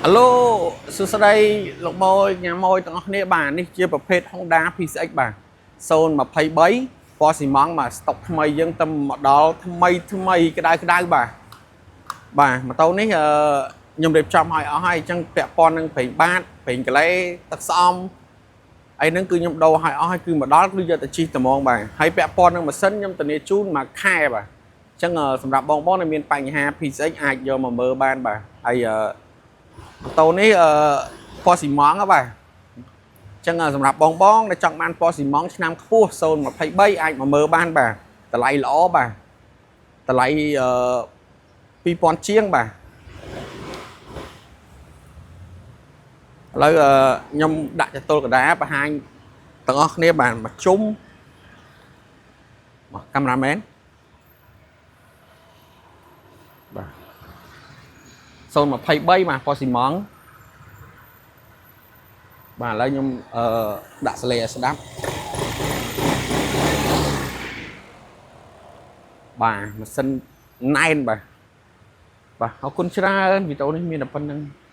អាឡូសួស្តីលោកម៉ួយញ៉ាំម៉ួយទាំងអស់គ្នាបាទនេះជាប្រភេទ Honda PCX បាទ023ពណ៌ស៊ីម៉ង់បាទស្តុកថ្មីយើងទៅមកដល់ថ្មីថ្មីក្តៅក្តៅបាទបាទម៉ូតូនេះអឺខ្ញុំរៀបចំឲ្យអស់ហើយអញ្ចឹងពាក់ព័ន្ធនឹងប្រេងបាតប្រេងកាឡេទឹកស្អំអីហ្នឹងគឺខ្ញុំដូរឲ្យអស់ហើយគឺមកដល់គឺយកទៅជិះត្មងបាទហើយពាក់ព័ន្ធនឹងម៉ាស៊ីនខ្ញុំធានាជូនមួយខែបាទអញ្ចឹងសម្រាប់បងបងដែលមានបញ្ហា PCX អាចយកមកមើលបានបាទហើយអឺ ម៉ូតូនេះអឺពណ៌ស៊ីម៉ងហ៎បាទអញ្ចឹងសម្រាប់បងបងដែលចង់បានពណ៌ស៊ីម៉ងឆ្នាំខ្ពស់023អាចមកមើលបានបាទតម្លៃល្អបាទតម្លៃអឺ2000ជាងបាទឥឡូវខ្ញុំដាក់ចតុលកដាបង្ហាញទាំងអស់គ្នាបាទមកជុំមកកាមេរ៉ាមែនបាទ023បាទពណ៌ស៊ីម៉ងបាទឥឡូវខ្ញុំអឺដាក់សលេឲ្យស្ដាប់បាទម៉ាស៊ីនណែនបាទបាទអរគុណច្រើនវីដេអូនេះមានតែប៉ុណ្្នឹង។